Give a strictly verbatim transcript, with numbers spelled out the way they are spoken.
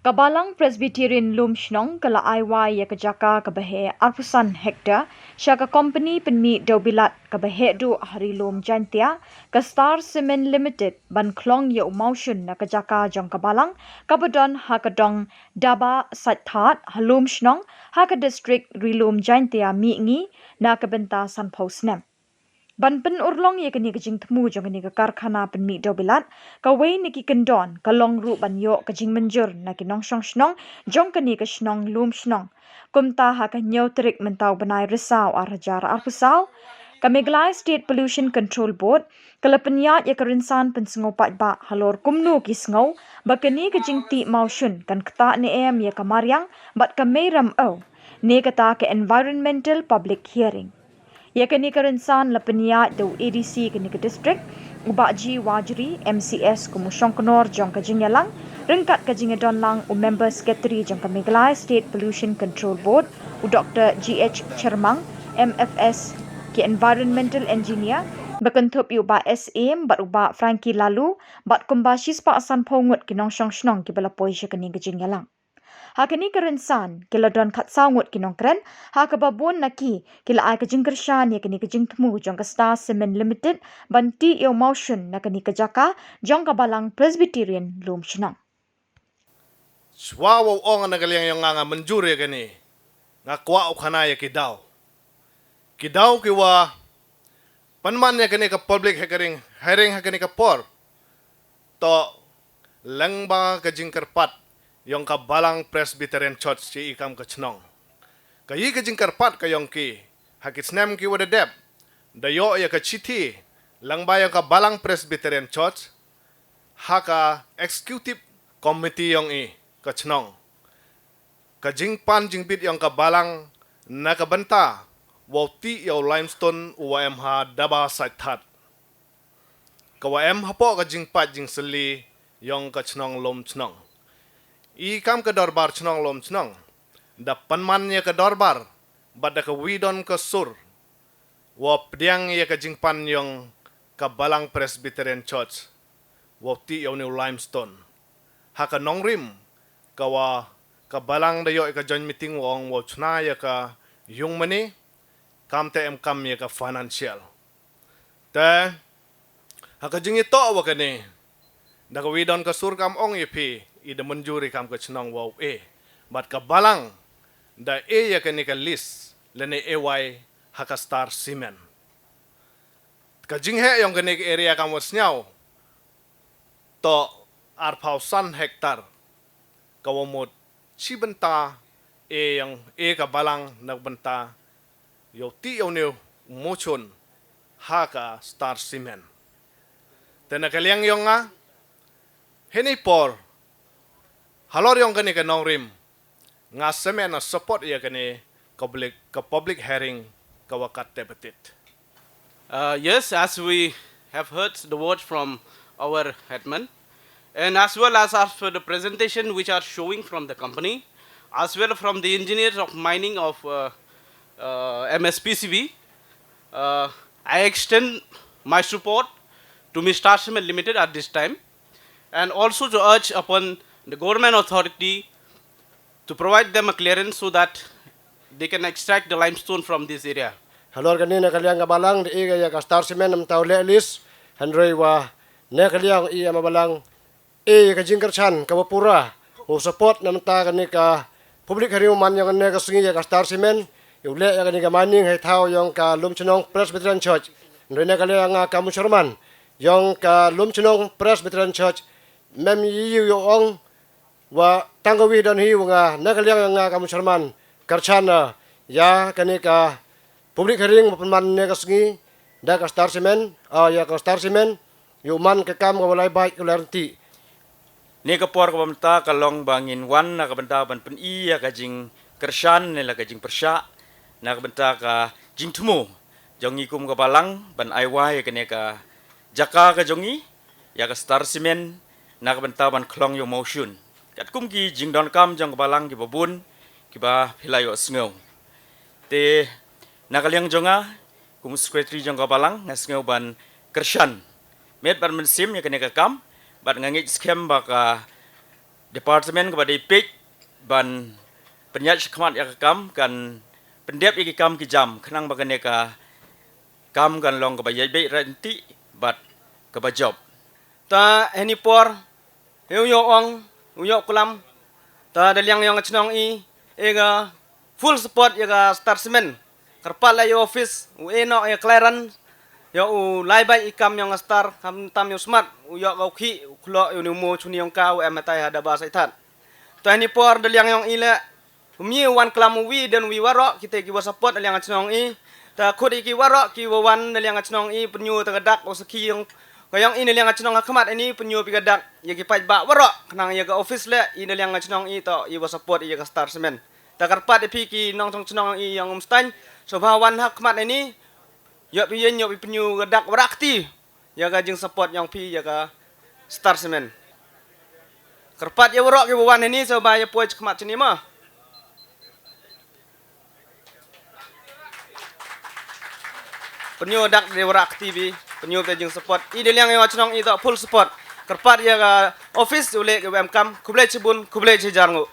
Ka Balang Presbyterian Lumshnong ka la ai wai ïa ka jaka kaba heh arphew san hektar sha ka kompani pynmih dewbilat kaba heh duh ha Ri Lum Jaintia, ka Star Cement Limited, ban khlong ïa u mawshun na ka jaka jong ka balang kaba don ha ka dong Daba Saitthad ha Lumshnong, ha ka distrik Ri Lum Jaintia mihngi na ka bynta sanphew snem. Ban pynurlong ïa kane ka jingthmu jong kane ka karkhana pynmih dewbilat, kawei na ki kyndon ka long ruh ban ïoh ka jingmynjur na ki nongshong shnong jong kane ka shnong Lumshnong. Kumta, ha ka hynñiew tarik mynta u bnai Risaw ar hajar arphew saw, ka Meghalaya State Pollution Control Board ka la pynïaid ïa ka rynsan pynsngew paidbah halor kumno ki sngew ba kane ka jingtih mawshun kan ktah ne em ïa ka mariang bad ka mei rem-ew, ne kata ka Environmental Public Hearing. Ïa kane ka rynsan la pynïaid da u A D C kane ka distrik, u Bah G Wajri, M C S, kum u shongknor jong ka jingïalang, ryngkat ka jingïadon lang u Member Secretary jong ka Meghalaya State Pollution Control Board, u Doktor G H Chyrmang, M F S, ki Environmental Engineer, ba kynthup ïa u Bah S Em bad u Bah Frankie Laloo, bad kumba shispah sanphew ngut ki nongshong shnong kiba la poi sha kane ka jingïalang. Ha kane ka rynsan, ki la don khatsaw ngut ki nongkren, ha kaba bun na ki, ki la ai ka jingkyrshan ïa kane ka jingthmu jong ka Star Cement Limited ban tih ïa u mawshun na kane ka jaka jong ka Balang Presbyterian Lumshnong. Shuwa wow ong na ka liang jong nga nga mynjur ïa kane, nga kwah u khana ïa ki daw. Ki daw kiwa pynman ïa kane ka public hearing, hearing ha kane ka por. To lyngba ka jingkyrpad jong ka Balang Presbyterian Church, ki i kam ka chnong. Ka i ka jingkyrpad ka jong ki, ha ki snem kiwa da dep, da ïoh ïa ka chithi lyngba jong ka Balang Presbyterian Church ha ka Executive Committee jong i ka chnong. Ka jingpan jingbit jong ka balang na ka bynta wow tih ïa u limestone uwa em ha Daba Saitthad, kawa em hapoh ka jingpait jingsylli jong ka chnong Lumshnong. I kam ka dorbar chnong Lumshnong da pynman ïa ka dorbar bad da kawi don ka sur wow pdiang ïa ka jingpan jong ka Balang Presbyterian Church wow tih ïa une u limestone. Ha ka nongrim kawa ka balang da ïoh ïa ka joint meeting wow ong wow chna ïa ka yung mane, kam te em kam ïa ka financial. Te ha ka jingïatoh wa kane, da kawi don ka sur kam ong ïa phi, i da mynjur i kam ka chnong wow e. Bad ka balang da e ïa kane ka lease lane e wai ha ka Star Cement. Ka jingheh jong kane ka area kam wa sñiaw, to arphew san hektar, kawa mut chi bynta e jong e ka balang na ka bynta yow tih yow ñiew mawshun ha ka Star Cement. Te na ka liang yong nga, hynne i por, halor yong kane ka nongrim, nga smen nga support ya kane ka public, ka public hearing ka wa kat te betit. Uh, yes, as we have heard the word from our headman, and as well as, as for the presentation which are showing from the company, as well from the engineers of mining of, uh, uh, M S P C B, uh, I extend my support to Mister Cement Limited at this time, and also to urge upon the government authority to provide them a clearance so that they can extract the limestone from this area. Halor kane na ka liang ka balang da e ya ka Star Cement namtaw leh lease, hynrei wa na ka liang i ya ma balang e ka jingkyrshan ka wa pura u support namta kane ka public hearing man yong kane ka sngi ya ka Star Cement yow leh ya kane ka mining hei thaw yong ka Lumchnong Presbyterian Church. Hynrei na ka liang nga ka Musharman yong ka Lumchnong Presbyterian Church, mem yi yow ong wa tang ka wi don hi wa nga na ka liang nga ka Musharman kyrshan ya kane ka public hearing wa pynman ne ka sngi da ka Star Cement, ah, ya ka Star Cement yow man ka kam ka wa lai bait ka wa lai rynti. Ne ka por ka wa mynta ka long ba ngin wan na ka bynta ban pyni ya ka jingkyrshan ne la ka jingpyrshah na ka bynta ka jingthmu jong ngi kum ka balang ban ai wai ya kane ka jaka ka jong ngi ya ka Star Cement na ka bynta ban khlong yow mawshun. Katkum ki jingdonkam jong ka balang ki babun ki ba phi la yow sngew. Te na ka liang jong nga kum secretary jong ka balang nga sngew ban kyrshan met ban mynsiem ya kane ka kam, bad nga ngeit skhem ba ka Department kaba dei peit ban pynïaid shakhmat ïa ka kam, kan pyndep ïa ki kam ki jam khnang ba kane ka kam kan long kaba ïaid beit ryntih bad kaba jop. Ta heni por, ïa u ïoh ong, u ïoh klam, ta da liang ïong chnong i, e ga full support ïa ka Star Cement. Kyrpad la ïa office, u e noh ïa clearance, ïa u lai bai i kam ïong Star, kam tam ïa u smat, u ïoh ka u khi, u khloh ïa u ni u mo chuni ïong ka, u em hatai ha da ba sai that. Ta heni por da liang ïong i le, u mi wan klam u wi den wi waroh, kita ki wa support da liang chnong i. Ta khut i ki waroh, ki wa wan da liang chnong i, pynyu ta ka dak, u sakhi ïong, ka ïong i da liang chnong ha khmat ini, pynyu pi ka dak, ïa ki paid ba waroh, khnang ïa ka office le, i da liang chnong i to, i wa support ïa ka Star Cement. Ta kyrpad ïa phi ki nongchong chnong i ïong Umstain, so ba wan ha khmat ini, ïoh pi ïeng, ïoh pi pynyu ka dak waroh kti. Ïa ka jing support ïong phi ïa ka Star Cement. Kyrpad ïa waroh ki wa wan heni sa ba ïa poi khmat chini ma. Pynyu dak de waroh kti bi, pynyu te jing support. I de liang ïa chnong i to full support. Kyrpad ïa ka office u le ki wa em kam, khublei chibun, khublei chijar nguh.